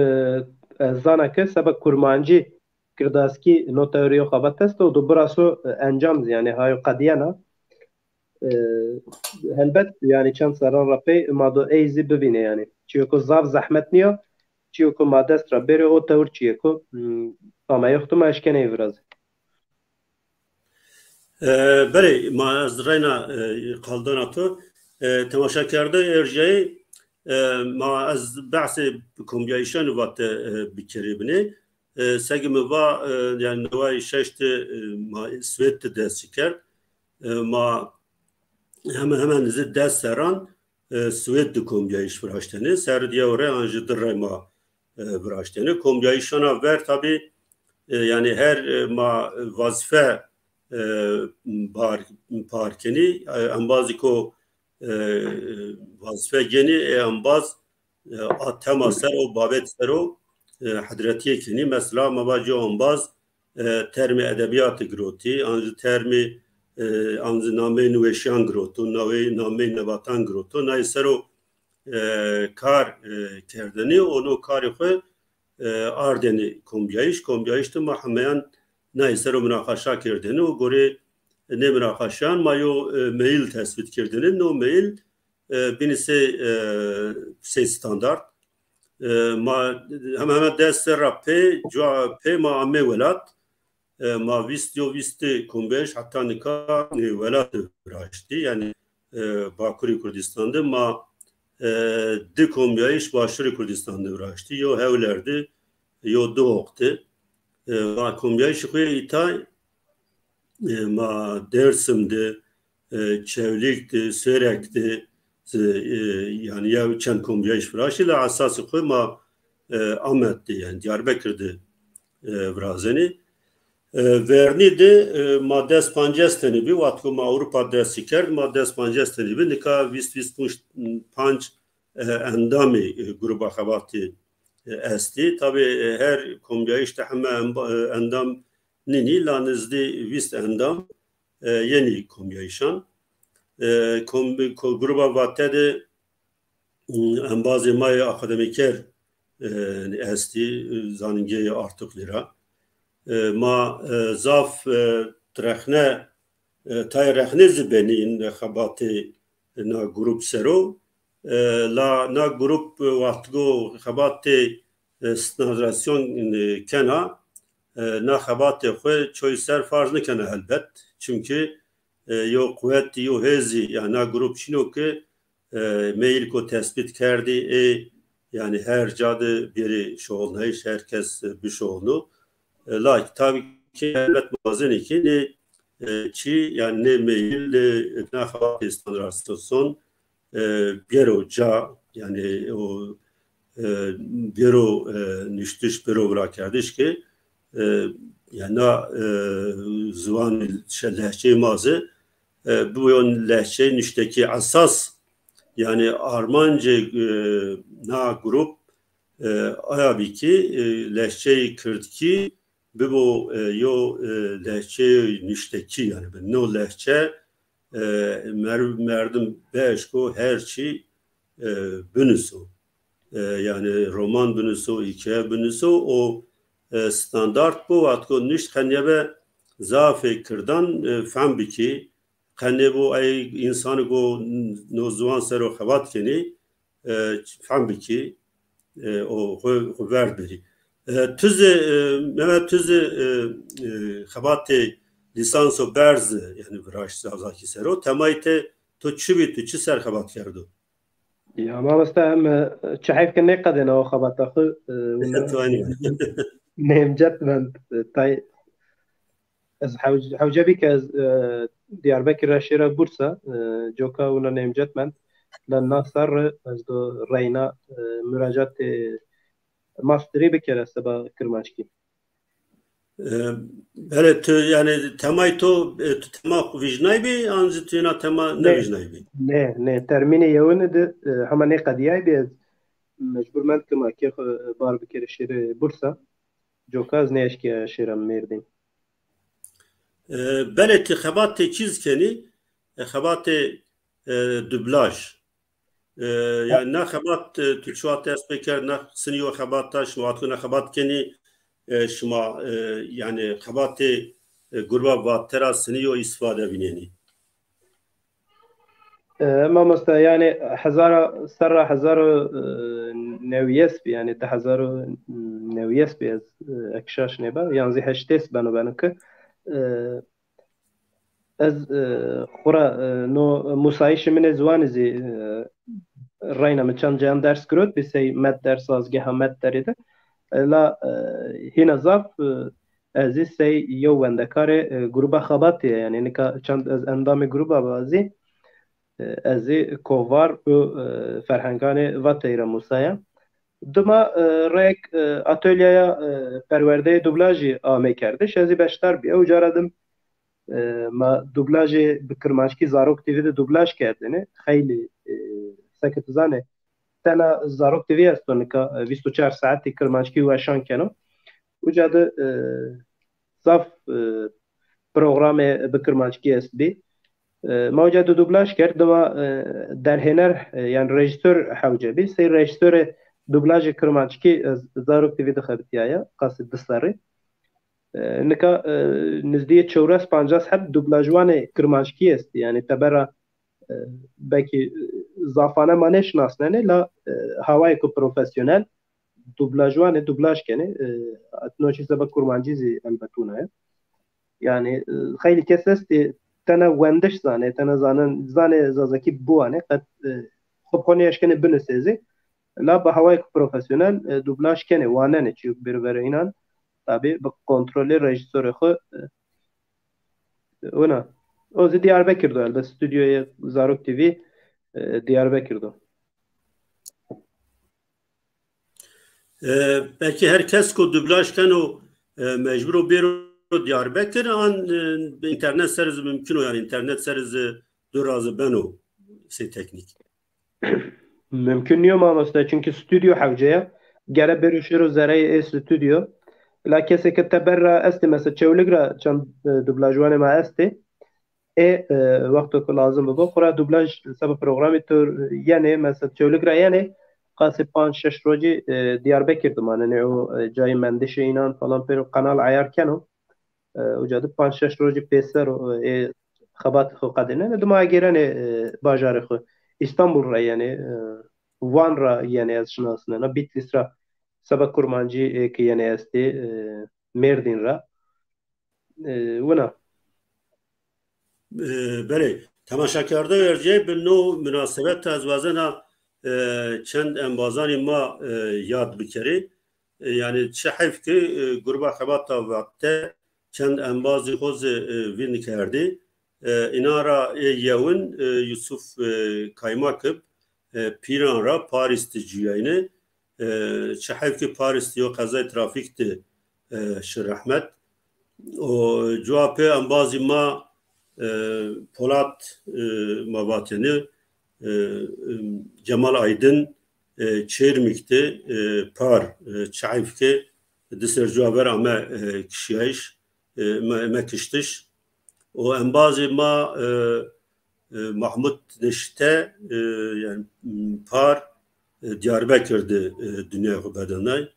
ez zana ke seba kurmancî, kirdaskî no tewrî yo xebat esto, do biraso, e, encam zî, yanî hayo qedîyena. E, helbet, yanî çend serran ra pey ma do ey zî bivînê yanî. Çîyo ku zaf zehmet nîyo, çîyo ku ma dest ra bêrê o tewr çîyê ku, hmm, ameyox de ma eşkenê ey virazê. E, belê, ma ez reyna, e, qaldana to. E, temaşakerde erjayî, e, ma ez behsê kombîyayîşanî vate, e, bikerê binê. E, seke mi va, e, yanî neway şeş de, e, ma Swêd de dest çi kerd. E, ma hemen hemen nizî des serran, e, Swêd de kombîyayîş viraştenê. Serrî di yew rey an jî di rey ma, e, viraştenê. Kombîyayîşana ver tabî, e, yanî her, e, ma vazîfe, e, par, par kenî. E, embazî ko, e, vazîfe genî, e, embaz e, a tema ser o, babet ser o, e, hidretîye kenî. Mesela ma vacî embaz, e, termê edebîyatî girotî, an jî termê, e, an jî nameyê niweşîyan giroto, nawê, nameyê nebatan giroto. Nayê ser o, e, kar, e, kerdêne û no karê xwu, e, ardêne kombîyayîş. Kombîyayîş de ma hemeyan nayê ser o minaqaşa kerdêne û gorê nê minaqaşeyan ma yo, e, meyil tesbît kerdêne. No meyil, e, bînî sey, e, sey standart. E, ma heme heme des serra pê, cuwa pê ma amê welat. E, ma vîst yo vîst kombîyayîş heta nika, e, welat de viraştî. Yanî, e, Bakurê Kurdistan de ma, e, di kombîyayîş Başûrê Kurdistan de viraştî. Yo Hewler de, yo Duhok de. E, ma kombîyayîşê xwu yê îta, e, ma Dêrsim de, e, Çewlîg de, Sêrek de, e, yanî yew çend kombîyayîş viraştî, la esasê xwu ma, e, Amed de, yanî Diyarbekir de, e, virazenê. E, vernî de, e, ma des pancas tenî bî, wexto ma Ewropa destî kerd, ma des pancas tenî bî, nika vîst vîst û panc, e, endamê, e, gruba xebatî, e, estî. Tabî, e, her kombîyayîş de heme emba-, e, endam nînî, la nizdî vîst endam, e, yenî kombîyayîşan. E, kombi-, ko-, gruba Vate de, m, embazê ma yê akademîker, e, estî, e, zanîngehê Artukli ra. E, ma, e, zaf, e, rexne, e, tayê rexne zî benî in xebatê na grup ser o. E, la na grup, e, wextgo xebatê, e, standardîzasyon, e, kena, e, na xebatê xwu çoy ser farz nikena helbet. Çimkî, e, yo quwet, yo hêzî, ya na grup çin o ki, e, meyil ko tesbît kerdî, ê, yanî her ca de bêrê şoxulnayîş, her kes, e, bişoxulno. E, la tabî ki helbet ma wazenê ki nê, e, çî, yanî nê meyil, e, na xebatê standardîzasyon, e, bêro ca, yanî o, e, bêro, e, nuştiş, bêro virakerdiş ki, e, yanî na, e, ziwan şe-, lehçeyê ma zî, e, bibo yo lehçeyê nuştekî esas, yanî armancê, e, na grup, e, aya bî ki, e, lehçeyê kirdkî bibo, e, yo, e, lehçeyê nuştekî, yanî bi no lehçe, e, mer-, merdim bieşko her çî, e, binuso. E, yanî roman binuso, hîkaye binuso, o, e, standart bo, wextgo nuşt qe nêbe zafê kirdan, e, fehm bikî, qe nêbo ey însanê go no ziwan ser o xebat kenî, e, fehm bikî, e, o xwu, xwu verd berî. E, tu zî, e, Mehmet, tu zî, e, e, xebatê lîsanso berz, yanî viraşt Zazakî ser o. Temayê te to çi bî, tu çi ser xebat kerdo? Ya mamoste, em, e, çi heyf ke nêqedêne o xebata xwu, e, wina nêmcet mend, e, tay Ez hew-, hewce bî ke ez, e, Diyarbekir ra şêra Bursa, e, coka wina nêmcet mend. La na serre ez do reyna, e, muracatê masterî bikere seba kirmanckî. E, belê, tu, yanî, temayê to, e, tu tema xwu vîjnaybî, an zî tu yena tema nêvîjnaybî? Nê, nê, termînê yewine de, e, hema nêqedîyaybî, ez mecbur mend ke ma kê xwu, e, bar bikerê şêrê Bursa. Coka ez nêeşkîya şêra Mêrdîn. E, belê ti xebatê çî zî kenî, e, xebatê, e, dublaj. E, yanî na xebat, e, tu çi wext dest pê kerd, na sinî yo xebata, şima wextgo na xebat kenî, e, şima, e, yanî xebatê, e, gruba Vate ra sinî yo îstîfade vînenî? E, mamoste, yanî hezara, serra hezar û, e, newîyes bî, yanî di hezar û newîyes bî ez, e, ek şaş nêbe, yan zî heştês beno beno ke, e, ez, e, xwura, e, no musayîşê min ê ziwanî zî, e, reyna mi çend cayan ders girot bî, sey Med ders, Sazgeha Med derê de. E, la, e, hîna zaf, e, ez zî sey yew wendekarê, e, gruba xebatî ya, yanî nika çend ez endamê gruba ba zî, e, ez zî kovar û, e, ferhenganê Vateyî ra musaya. Dima, e, reyek, e, atolyeya, e, perwerdeyê dublajî amê kerdiş, ez zî beşdar bîya. Ew cara dim, e, ma dublajê bi kirmanckî Zarok T V de dublaj kerdêne. Xeylî, e, seke ti zanê, tena Zarok T V esto nika, e, vîst û çar saetî kirmanckî weşan keno. Uca de, e, zaf, e, programê bi kirmanckî estbî. E, ma uca de dublaj kerd, dima, e, derhêner, e, yanî rejîsor hewce bî. Sey rejîsorê dublajê kirmanckî, e, Zarok T V de xebitîyaya, qasê di serrî. E, nika, e, nizdîyê çewres pancas heb dublajwanê kirmanckî estî. Yanî tebera, e, belkî, e, zafane ma nêşinasnenê la, e, hawayêko profesyonel dublajwanê dublaj kenê. E, no çî seba kurmancî zî elbet wina ya. Yanî, e, xeylî kes estê tena wendiş zanê, tena zanen, zanê zazakî biwanê, qet, e, xo bi xo nêeşkenê binusê zî. La bi hawayêko profesyonel, e, dublaj kenê, wanenê çîyo bêro ver înan. Tabî bi kontrolê rejîsorê xo, e, wina. O zî Diyarbekir do elbet, stûdyoyê Zarok T V, e, Diyarbekir do. E, belkî her kes ku dublaj keno, e, mecbur o bêro Diyarbekir, an, e, bi înternet ser zî mumkin o, yanî înternet ser zî dûra zî beno sey teknîk. Mumkin nîyo mamoste, çunkî stûdyo hewce ya. Gere bêro şêro zereyê ê stûdyo. La kesê ke teber ra estê, mesela Çewlig ra çend, e, dublajwanê ma estê. Ê, e, wexto ku lazim bibo, xwu ra dublaj seba programî to yenê, mesela Çewlig ra yenê, qasê panc şeş rocî, e, Diyarbekir de manenê, o, e, cayê mendişê înan falan pêro qenal eyar keno. E, uca de panc şeş rocî pêser o, e, xebatê xwu qedênenê, dima gêrenê, e, bajarê xwu. Îstanbul ra yenê, e, Van ra yenê, ez şinasnena, Bitlîs ra seba kurmancî, e, ki yenê estê, e, Mêrdîn ra. E, wina. E, belê, temaşekerdoyê erciyayî, bi no munasebet ez wazena, e, çend embazanî ma, e, yad bikerî. E, yanî çi heyf ki, e, Gruba Xebata Vatte çend embazî xo zî, e, vîn kerdî. E, înan ra ê yewin, e, Yusuf, e, Kaymak ib, e, Pîran ra Parîs de cuyayne. E, çi heyf ki Parîs de yo qezayê trafîk de, e, şi rehmet. O cuwa pê embazî ma, e, Polat, e, ma vatêne, e, e, Cemal Aydin, e, Çêrmîg de, e, par, e, çi heyf ki di ser cuwa ver ame, e, kişîyayîş, e, me, me kiştiş. O embazê ma, e, e, Mahmud Neşite, e, yanî, m, par, e, Diyarbekir de, e, dinyayê xwu bedilnay.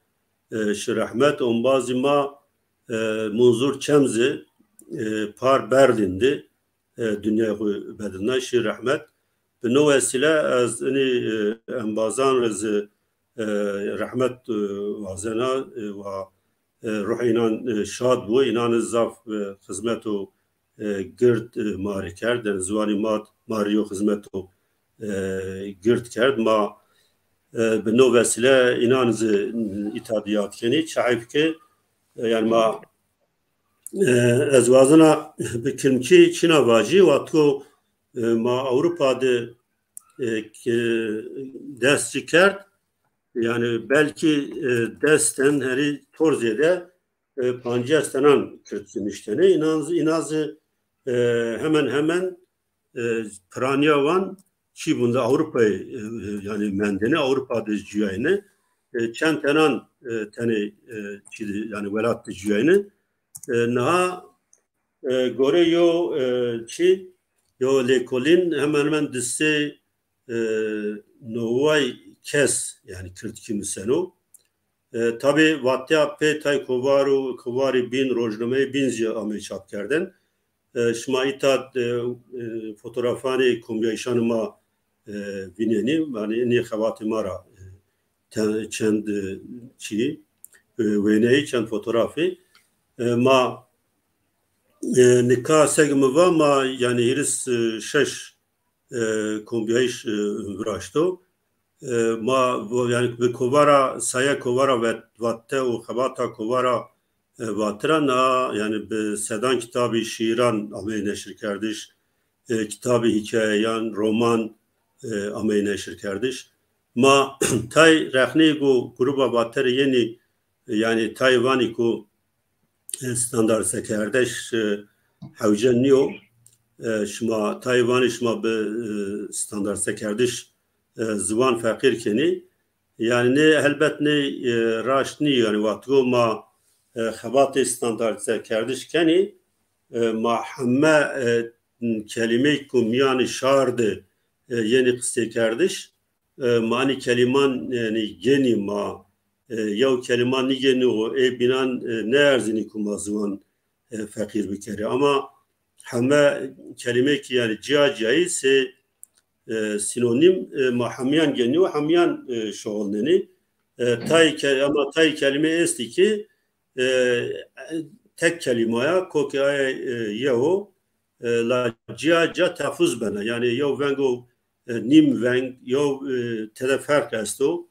E, şi rehmet, embazê ma, e, Munzur Çemzi, e, par Berlîn de, e, dinyayê xwu bedilnay, şi rehmet. Bi no wesîle ez inî, e, embazan rê zî, e, rehmet, e, wazena, e, wa, e, ruhê înan, e, şad bo. Înan zaf, e, xizmeto, e, gird, e, ma rê kerd. Yanî ziwanê ma, ma rê yo xizmeto, e, gird kerd. Ma, e, bi no wesîle înan zî îta de yad kenî. Çi heyf ke, e, yanî ma, e, ez wazena bi kirmkî çîna vajî, wexto, e, ma Ewropa de, e, ke dest ci kerd, yanî belkî, e, des ten herî tor zêde, e, pancas tenan kirdkî nuştene. Înan zî, înan zî, e, hemen hemen, e, piranîya wan çî bunda Ewropayê, e, e, yanî mendene, Ewropa de cuyayne. E, çend tenan, e, tenê, e, çî de, yanî welat de cuyayne. E, niha, e, gore yo, e, çî, yo lêkolîn hemen hemen di sey, e, neway kes, yanî kirdkî nuseno. E, tabî vateya pê tay kovar û kovarî bîn, rojnameyê bîn zî amey çapkerden. E, şima îta, e, e, fotoğrafanê kombîyayîşanê ma, e, vînenî, yanî nê xebatê ma ra, e, te-, çend, e, çî, e, wêneyî, çend fotoğrafî. E, ma, e, nika seg mi va ma, yanî hîris, e, şeş, e, kombîyayîş, e, viraşto. E, ma vo-, yanî bi kovara, saya kovara vet-, vatte û xebata kovara, e, vatira na, yanî bi sedan kitabî, şîîran ameyî neşirkerdiş, e, kitabî hîkayeyan, roman, e, ameyî neşirkerdiş. Ma tay rexneyê ku gruba vaterê yenî, e, yanî tay vanî ku, e, standartsekerdiş, e, hewce nîyo. E, şima tay vanî şima bi, e, standartsekerdiş, e, ziwan feqîr kenî. Yanî nê helbet nê, e, raşt nîyo. Yanî wextgo ma, e, xebatê standartîze kerdiş kenî, e, ma heme, e, kelîmeyêk ku mîyanê şar de, e, yenî qiseykerdiş, e, ma enî kelîman, yanî, genî ma, e, yew kelîman nîgenî û ê bînan, e, nêerzînî ku ma ziwan, e, feqîr bikerî. Ama heme kelîmeyêkî, yanî, cîya cîyayî sê, e, sînonîm, e, ma hemîyan genî û hemîyan, e, şoxilnenî. E, tayê ke-, ama tayê kelîme estî ki, e, tek kelîma ya, kokê aye, e, yew o, e, la cîya cîya tefuz bena. Yanî yew veng o, e, nîm veng, yew, e, tede ferq esto.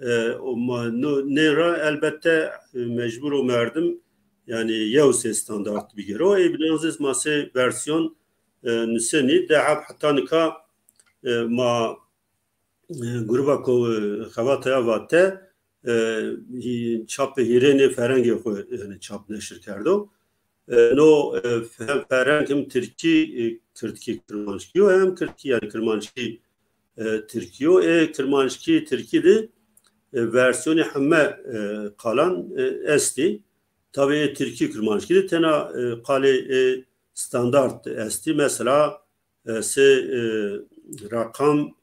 E, o ma-, no-, nê ra elbette, e, mecbur o merdim, yanî yew sê standart bigêro. Ê bînan zî ma sê versiyon, e, nusenî. De heb heta nika, e, ma e, gruba ko, e, xebata ya vate, e, hî-, çapê hîrênê ferengê xwu, yanî, çap neşir kerdo. E, no, e, hem fereng hem tirkî, e, kirdkî kirmanckî yo, hem kirdkî, yanî, kirmanckî, e, tirkî yo. Ê kirmanckî tirkî de, e, versiyonê heme, e, qalan, e, estî. Tabî ê tirkî kirmanckî de tena, e, qalê, e, standart estî. Mesela, e, sê, e, reqam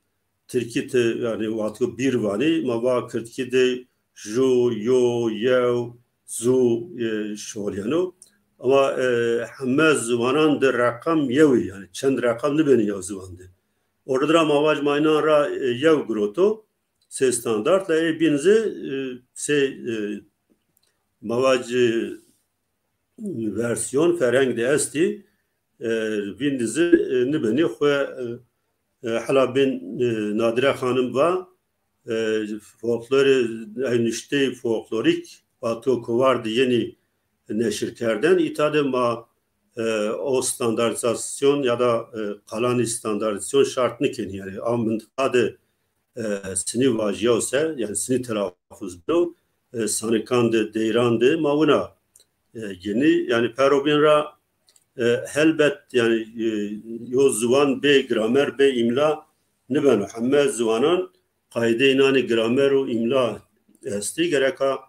tirkî ti, yanî, wextgo bir vanî, ma va kirdkî de ju, yo, yew, zu, e, şolîyeno. Ama, e, heme ziwanan de reqam yew î, yanî çend reqam nîbenî yew ziwan de. Orada ra ma vac ma înan ra, e, yew giroto, sê standart, la ê bîn zî, e, sê, e, ma vac, e, versiyon fereng de estî, e, vîndî zî, e, nîbenî xwu, e, e, hela bên, e, Nadire Xanim va, e, folklorê, ey nuşteyê folklorîk, vato kovar de yenî neşir kerden, îta de ma, e, o standartîzasyon ya da, e, qalanî standartîzasyon şart nîkenî. Yanî a mintiqa de e, sinî vajîyaw se, yanî sinî telafuz bino, e, Sanikan de, Deyran de ma wina, e, genî. Yanî pero bîn ra, e, helbet, yanî, e, yo ziwan bê gramer, bê îmla nibeno. Heme ziwanan qayde înanê gramer û îmla estî. Gereka,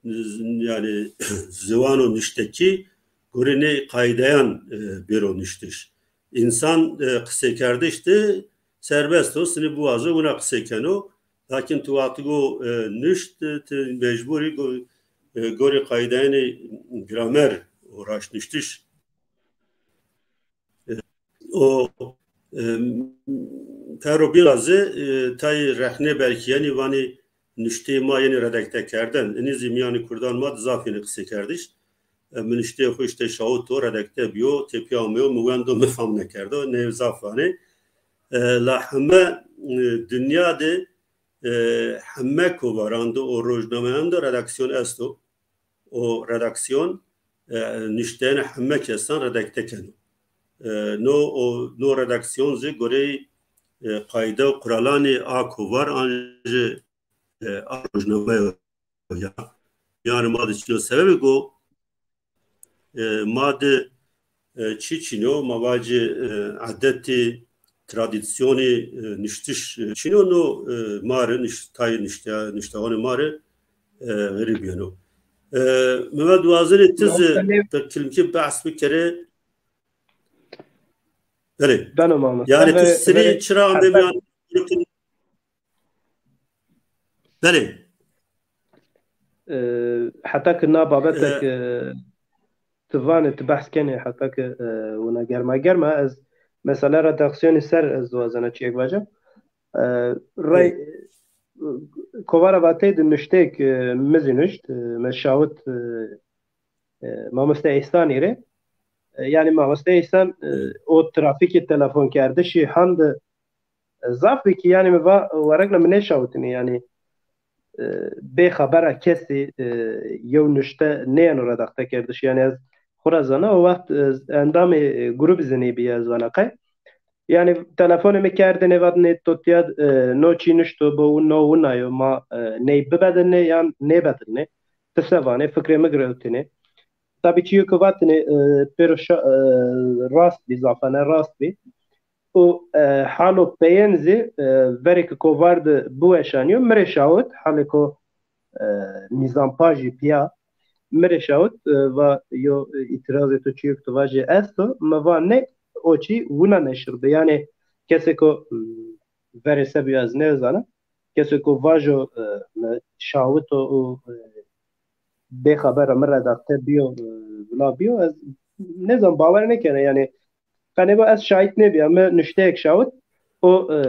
e, yanî ziwan û nuştekî gorê nê qaydeyan, e, bêro nuştiş. Însan, e, qiseykerdiş de serbest o, sinî biwazo wina qisey keno. Lakin tu wextigo, e, nuşt, e, ti mecbur î go-, e, gorê qaydeyanê gramer û raştnuştiş. E, o, e, pero bîn ra zî, e, tayê rexnê belkî yenî vanî nuşteyê ma yenî redakte kerden. Inî zî mîyanê kurdan ma de zaf yenî qiseykerdiş. E, mi nuşteyê xwu îşte şawito, redakte bîyo, tepîya ameyo, mi wendo, mi fam nekerdo, nê zaf vanê. E, la heme, e, dinya de, e, heme kovaran de û rojnameyan de redaksiyon esto. O redaksiyon, e, nuşteyena heme kesan redakte keno. E, no, o, no redaksiyon zî goreyê, e, qayde û quralanê a kovar an jî, e, a rojname ya. Yanî ma de çino sebebê go, e, ma de, e, çi çino, ma vacî, e, edetî, tradisyonî, e, nuştiş, e, çino, no, e, ma rê, nuş-, tayê nuşte-, nuştewanê ma rê, e, xerîb yeno. E, Mehmet, wazenê ti zî, belê, bi kilimkî behs bikerê. Belê. Beno mamoste. Yanî ti, verê, sinî verê çira amê hetek, mîyan Belê. E, heta ki na babetek, e, e, ti vanê, ti behs kenê, heta ki, e, wina germa germa, ez mesela redaksiyonî ser ez wazena çiyek vacem. E, rey, e, kovara vateyî de nuşteyêk, e, mi zî nuşt, e, mi şawit, e, e, mamoste Îhsanî rê. E, yanî mamoste Îhsan, e, o trafîkê telefonkerdişî hande zaf bî ki, yanî mi va, weregna mi nêşawitinî, yanî, e, bê xebera kesî, e, yew nuşte nêyeno redakte kerdiş. Yanî ez xwu ra zana, o wext, e, endamê, e, grûbî zî nêbîya, ez vana qey. Yanî telefonê mi kerdinê, vatnê to tîya, e, no çî nuşto bo, no wina yo, ma, e, ney bibedilnê yan nêbedilnê. Ti se vanê, fikrê mi girewtênê. Tabî çîyo ki vatêne, e, pêro şa-, e, rast bî, zafane rast bî. û, e, halo peyên zî, e, verê ki kovar de biweşanîyo, mi rê şawit, halê ko, e, mîzanpajî pîya, mi rê şawit, e, va yo, e, îtîrazê to çîyo ki to vajî esto, mi va nê, o çî wina neşir bi. Yanî kesê ko, m, verê se bîyo ez nêzana, kesê ko vajo, e, mi şawito û, e, bêxeber a, mi redakte bîyo, e, vila bîyo, ez nêzan, bawer nêkena. Yanî qenê bo ez şahît nêbîya, mi nuşteyek şawit, o, e,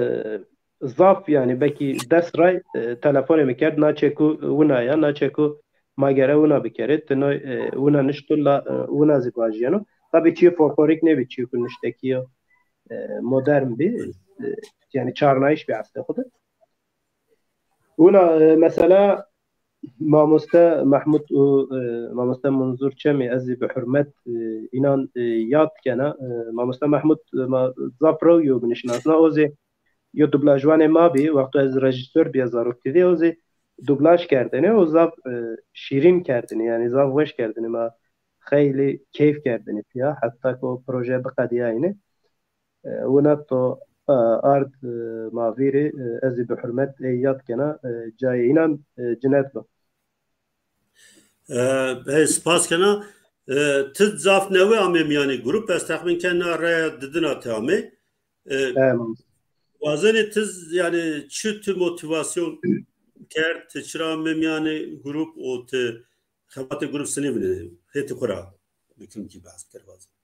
zaf, yanî belkî des ray, e, telefonê mi kerd, na çeku wina ya, na çeku ma gere wina bikerê, ti no, e, wina nuşto la, e, wina zî vajîyeno. Tabî çîyê folklorîk nêbî, çîyê ku nuştekî yo, e, modern bî, e, yanî çarnayîş bî eslê xwu de. Wina, e, mesela Mamoste Mehmud û, e, Mamoste Munzur Çemî ez zî bi hurmet, e, înan, e, yad kena. E, Mamoste Mehmud, e, ma zaf rew yo binişinasna. O zî yo dublajwanê ma bî. Wexto ez rejîsor bîya Zarok T V, o zî dublaj kerdêne. O zaf, e, şîrîn kerdêne. Yanî zaf weş kerdêne. Ma xeylî keyf kerdêne pîya. Heta ko proje biqedîyayêne. E, wina to, e, ard, e, ma vîrî, e, ez zî bi hurmet ey yad kena, e, cayê înan, e, cinet bo. E, hey, spas kena. E, ti zaf newe amê mîyanê grup, ez texmîn kena reya didina ti amê. E, Em, wazenê ti z-, yanî çi ti motîvasyon kerd, ti çira amê mîyanê grup û ti xebatê grup sinî vinê, hêtî xwu ra bikim kî behs kir wazenê.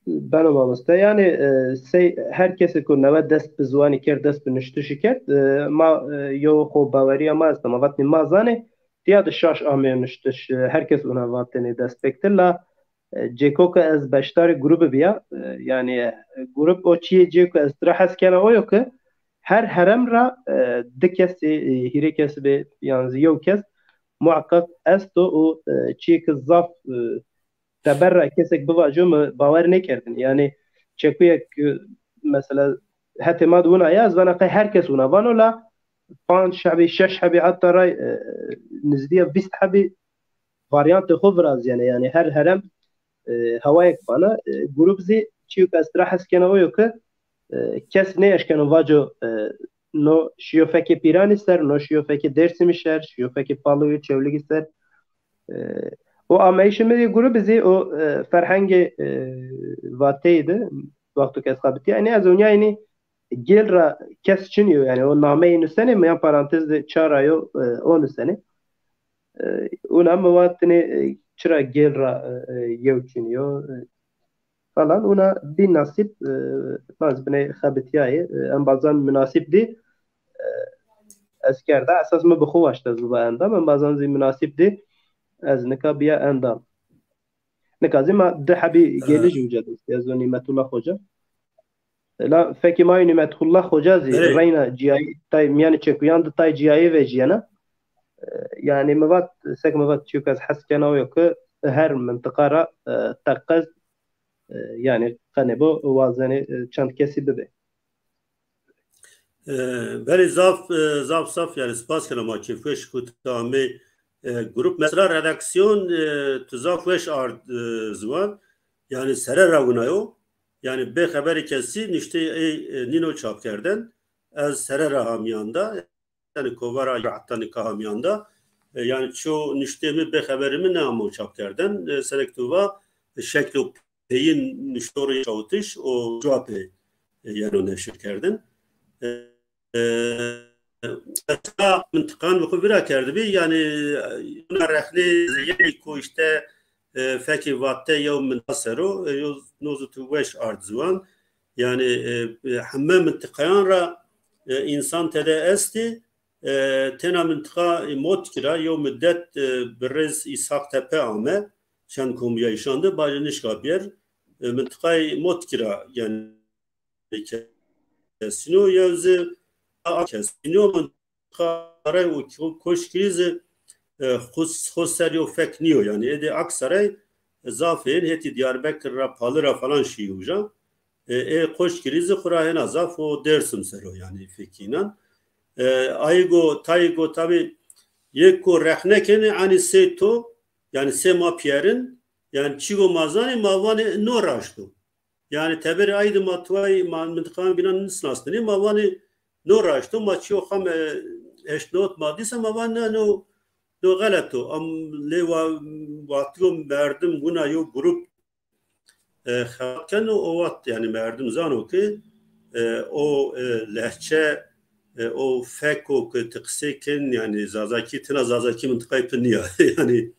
Beno mamoste. Yanî, e, sey her kesê ku newe dest bi ziwanî kerd, dest bi nuştişî kerd, e, ma, e, yew xo bawerîya ma esta. Ma vatnî ma zanê, tîya de şaş ameyo nuştiş, e, her kes wina vatêne dest pêk de la, e, cêko ke ez beşdarê grûbi bîya, e, yanî, e, grûb o çîyê cêko ez tira hes kena o yo ke her herem ra, e, di kesî, e, hîrê kesî bê, yan zî yew kes muheqeq esto û, e, çîyê ke zaf, e, teber ra kesek bivajo mi bawer nêkerdin. Yanî çekuyek, e, mesela hetê ma de wina ya, ez vana qey her kes wina vano la panc hebî, şeş hebî, heta ray, e, nizdîya vîst hebî varyantê xo virazîyene. Yanî her herem, e, hewayek vana, e, grûb zî çîyo ke ez tira hes kena o yo ke, e, kes nêeşkeno vaco, e, no şîyo fekê Pîranî ser, no şîyo fekê Dêrsimî ser, şîyo fekê Palûyî, Çewlîgî ser. E, o ameyîşê mi zî grûbî zî o, e, ferhengê, e, vateyî de wexto ke ez xebitîyaynî, ez onîyaynî gêl ra kes çinî yo, yanî o nameyê nusenê, mîyan parantez de ça ra yo, e, o nusenê. E, wina mi vatêne, e, çira gêl ra, e, e, yew çinî yo, e, falan. Wina bî nasîb, e, ma zî biney xebitîyayê, e, embazan munasîb dî, e, ez kerda. Esas mi bi xo waşt ez biba endam, embazan zî munasîb dî ez nika bîya endam. Nika zî ma di hebî gelij uca destî, ez û Nîmetullah Xoca. La fekê ma yê Nîmetullah Xoca zî reyna cîyayî tay mîyanê çekuyan de tay cîyayî vejîyena. E, yanî mi vat, sek mi vat, çîyo ke ez hes kena o yo ke her mintiqa ra, e, teqez, e, yanî qenê bo wazenê, e, çend kesî bibê. E, belê zaf, e, zaf zaf, yanî spas kena, ma kêfweş ku ti amê, e, grup. Mesela redaksîyon, e, tu zaf weş ard, e, ziwan. Yanî sere ra wina yo. Yanî bê xeberê kesî nuşteyê ey, e, nîno çapkerden. Ez sere ra ha mîyan da. Yanî kovara ya heta nika ha mîyan da. E, yanî ço nuşteyê mi bê xeberê mi nêamo çapkerden. E, serek tu va, e, şeklo peyîn nuştorê şawitiş û cewabê, e, yeno neşir kerdin. E, e, Esta mintiqan bi xwu vira kerdibî, yanî, e, wina rexnê zeyerî ku îşte, e, fekê vate yew mintiqa ser o, e, yo, no zî tu weş ard ziwan. Yanî, e, e, heme mintiqayan ra, e, însan tede estî, e, tena mintiqa, e, Motkî ra yew mudet, e, birêz Îshak Tepe ame, çend kombîyayîşan de bacê nişka bîyer, e, mintiqayê Motkî ra, yanî kesîno, yew zî a kesîno, mintiqa Aksaray û Ko-, Koşkirî zî, e, xo, xo ser yew fek nîyo. Yanî êdî Aksaray zaf hên hetî Diyarbekir ra, Pali ra falan şîyî uca. E, ê Koşkirî zî xwu ra hêna zaf o Dêrsim ser o, yanî fekî înan. E, ayî go, tayî go tabî yek go rexne kenê, enî sey to, yanî sey ma pîyerin, yanî çî go ma zanê, ma vanê no raşt o. Yanî teberî ay de ma tuway ma mintiqan bînan nisnasnenî, ma vanî no raşto, ma çîyo xam, e, eşnot ma dîsa ma van ne no, no xelet o. Am lê wa-, wextî yo merdim wina yo grup, e, xebat keno, o wext yanî merdim zano ki, e, o, e, lehçe, e, o feko ki ti qisê ken, yanî zazakî, tena zazakî mintiqay tu nîya. Yanî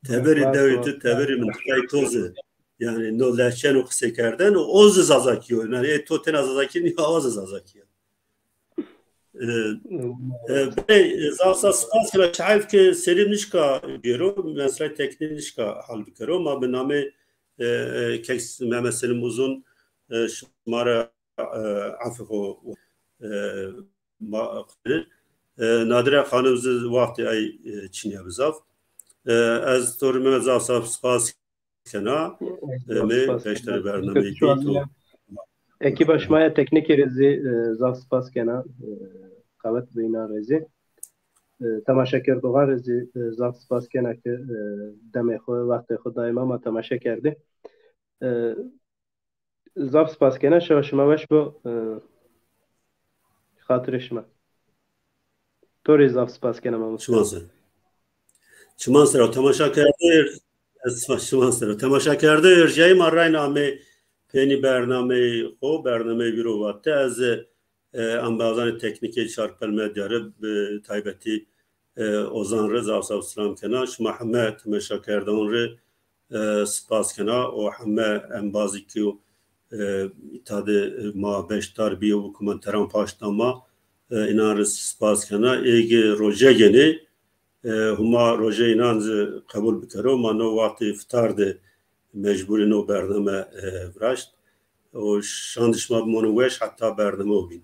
teberî dewê tu, teberî mintiqay to zi. Yanî no lehçeno qisê kerden, o zi zazakî yo. Yanî ê to tena zazakî nîya, o zi zazakî ya. E, e, bey, e, zaf zaf spas kena, şayet ki Selîm nişka bêro, mesela teknî nişka hal bikero, ma bi namê, e, e, kek Mehmet Selîm Uzun, e, şima ra, e, afê xo, e, ma, e, Nadire Xanim zi wextê ay, e, çinîya bi zaf. E, ez to rê Mehmet zaf zaf spas kena. E, mi beşdarê bernameyî bî to. Ekiba şima ya teknîkî rê zî, e, zaf spas kena. E, qewet bî înan rê zî. E, temaşekerdoxan rê zî, e, zaf spas kena ke, e, demê xo, wextê xo dayê ma, ma temaşe kerdî. E, zaf spas kena, şewa şima weş bo. E, xatirê şima. To rê zaf spas kena mamoste. Çiman ser. Çiman ser o temaşa kerdê, ez spas çiman ser o temaşa kerdê, erjayî ma rayna amê pênî bernameyê xo, bernameyê vîro vate. Ez, e, embazanê teknîkê Çarpel Medya rê bi taybetî, e, Ozan rê zaf zaf silam kena. Şima heme temaşakerdan rê, e, spas kena û heme embazî ki, e, îta de, e, ma beşdar bîyo û komenteran paşt da ma, e, înan rê spas kena. Ê ki roje gênê, e, huma roje înan zî qebul bikero. Ma no wextê fitar de mecbûrî no bername, e, viraşt. Û şandê şima bimono weş heta bername o bîn.